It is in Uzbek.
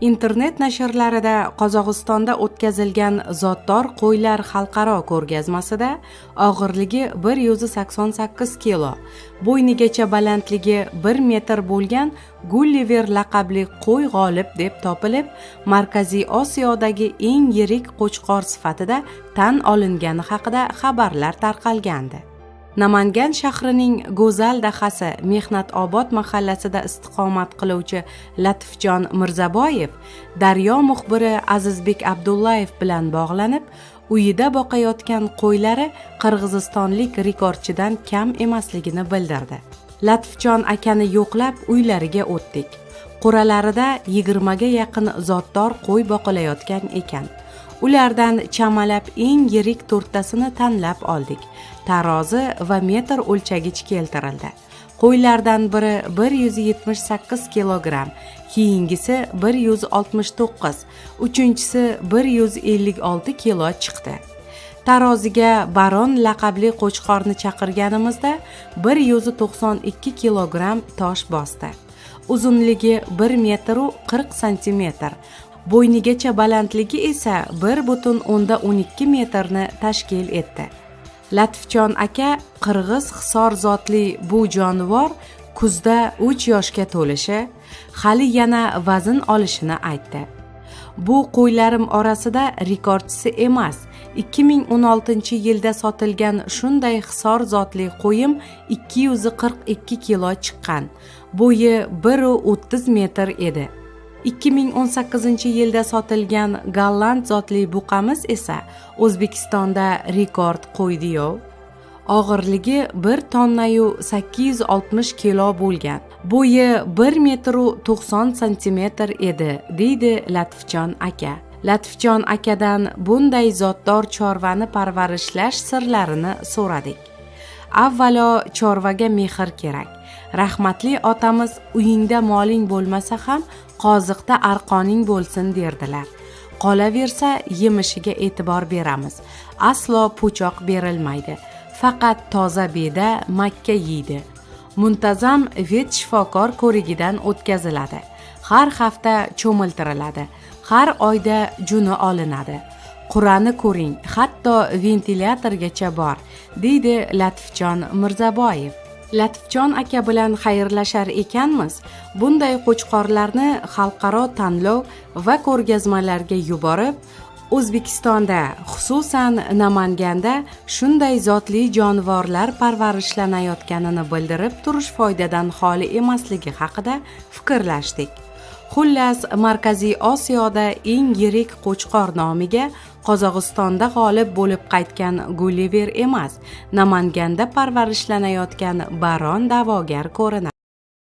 Internet nashrlarida Qozog'istonda o'tkazilgan zotdor qo'ylar xalqaro ko'rgazmasida og'irligi 188 kilo, bo'ynigacha balandligi 1 metr bo'lgan Gulliver laqabli qo'y g'olib deb topilib, Markaziy Osiyodagi eng yirik qo'chqor sifatida tan olingani haqida xabarlar tarqalgandi. Namangan shahrining go'zal dahasi Mehnatobod mahallasida istiqomat qiluvchi Latifjon Mirzaboyev Daryo muxbiri Azizbek Abdullayev bilan bog'lanib, uyida boqayotgan qo'ylari qirg'izistonlik rekordchidan kam emasligini bildirdi. Latifjon akani yo'qlab uylariga o'tdik. Qo'ralarida 20 ga yaqin zotdor qo'y boqilayotgan ekan. Ulardan chamalab eng yirik to'rttasini tanlab oldik. Tarozi va metr o'lchagich keltirildi. Qo'ylardan biri 178 kilogramm, keyingisi 169, uchinchisi 156 kilo chiqdi. Taroziga Baron laqabli qo'chqorni chaqirganimizda 192 kilogramm tosh bosdi. Uzunligi 1 metru 40 santimetr, bo'ynigacha balandligi esa 1,12 metrni tashkil etdi. Latifjon aka qirg'iz hisor zotli bu jonivor kuzda 3 yoshga to'lishi, hali yana vazn olishini aytdi. Bu qo'ylarim orasida rekordchisi emas, 2016 yilda sotilgan shunday hisor zotli qo'yim 242 kilo chiqqan, bo'yi 1,30 metr edi. 2018 yilda sotilgan golland zotli buqamiz esa O'zbekistonda rekord qo'ydi-yu. Og'irligi 1 tonnayu 860 kilo bo'lgan, bo'yi 1 metru 90 santimetr edi, deydi Latifjon aka. Latifjon akadan bunday zotdor chorvani parvarishlash sirlarini so'radik. Avvalo chorvaga mehr kerak. Rahmatli otamiz uyingda moling bo'lmasa ham qoziqda arqoning bo'lsin derdilar. Qolaversa, yemishiga e'tibor beramiz. Aslo po'choq berilmaydi, faqat toza beda, makka yeydi. Muntazam vet shifokor ko'rigidan o'tkaziladi, har hafta cho'miltiriladi, har oyda juni olinadi. Qurani ko'ring, hatto ventilyatorgacha bor, deydi Latifjon Mirzaboyev. Latifjon aka bilan xayrlashar ekanmiz, bunday qo'chqorlarni xalqaro tanlov va ko'rgazmalarga yuborib, O'zbekistonda, xususan Namanganda shunday zotli jonivorlar parvarishlanayotganini bildirib turish foydadan xoli emasligi haqida fikrlashdik. Xullas, Markaziy Osiyoda eng yirik qo'chqor nomiga Qozog'istonda g'olib bo'lib qaytgan Gulliver emas, Namanganda parvarishlanayotgan Baron da'vogar ko'rinadi.